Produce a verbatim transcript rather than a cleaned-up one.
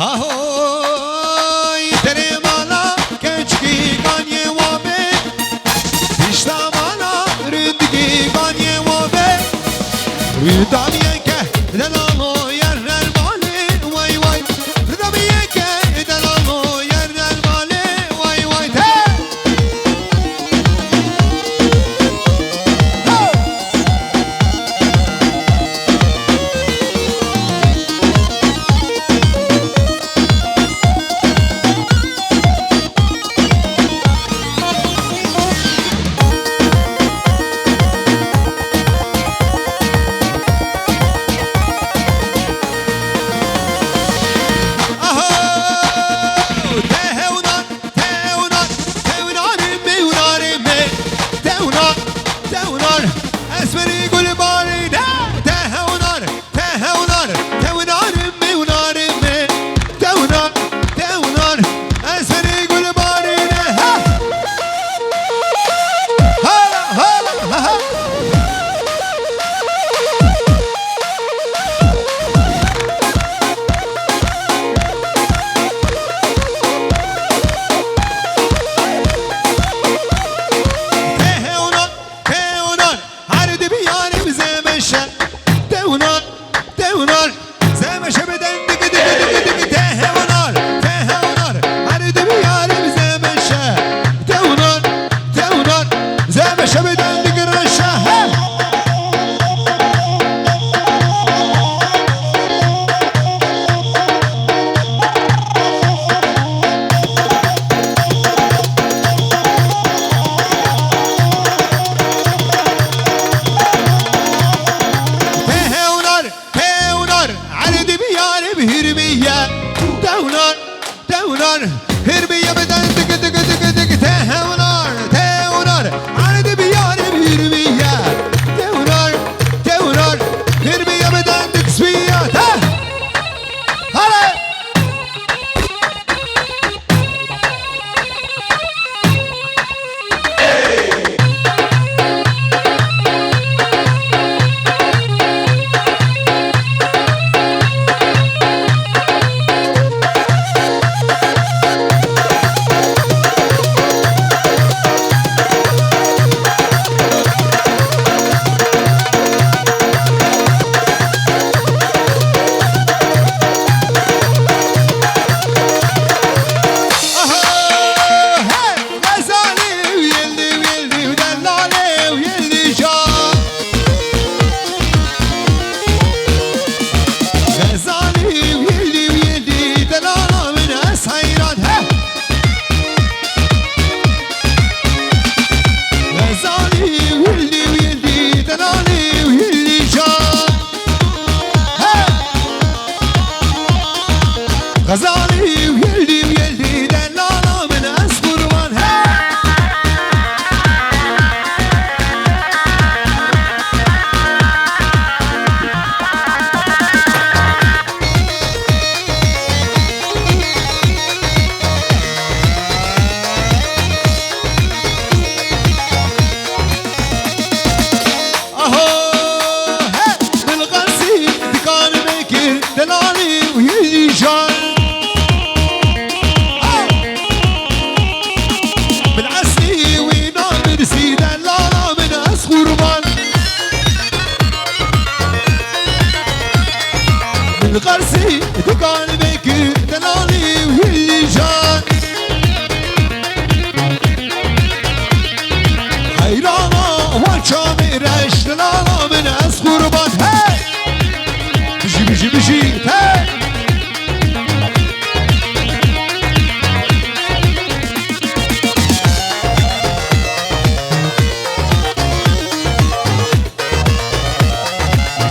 Ahoy, derê mala keçkî ganiyê wa be. Pişta mala rindikî ganiyê wa be. Rindamiyeke delalo yer dermalê, way way. Rindamiyeke delalo yer dermalê, way way. Te! Aho! Te hewnan, te hewnan, te hewnan, me hewnan, me, te hewnan, te hewnan. Ez berî gulbarî de, te hewnan. Te hewnar, te hewnar, me hewnar, me. Te hewnar, te hewnar. Ez serê gulbarî de. Ha! Hala, hala, ha, ha. Te hewnar, te hewnar. Her di biyarê bi zemeşe. Te hewnar, te hewnar. Zemeşe biden digi, digi, digi, digi. Te hewnar, te hewnar. Her di biyarê bi zemeşe. Te hewnar, te hewnar. Zemeşe biden digi reşe. He! Te hewnar, te hewnar, erdî bi yarê bi hîrmiye. Te hewnar, te hewnar, hîrmiye biden digi, digi, digi, digi. Te hewnar, te hewnar, erdî bi yarê bi hîrmiye. Te hewnar, te hewnar, hîrmiye biden digi spiye. Te! Hale! Aha, hey! Xezalî û yêldî, yêldî û delalê û yêldî can. Xezalî û yêldî û yêldî delala min ez heyran, he! Xezalî û yêldî û yêldî delalê û yêldî can. He! Xezalî û yêldî û yêldî delala min ez qurban, he! Aho, he, min qasî dikan vekir, delalî û hîjan. Ah! Min eslî wî namirsî, delala min ez qurban. Min qasî dikan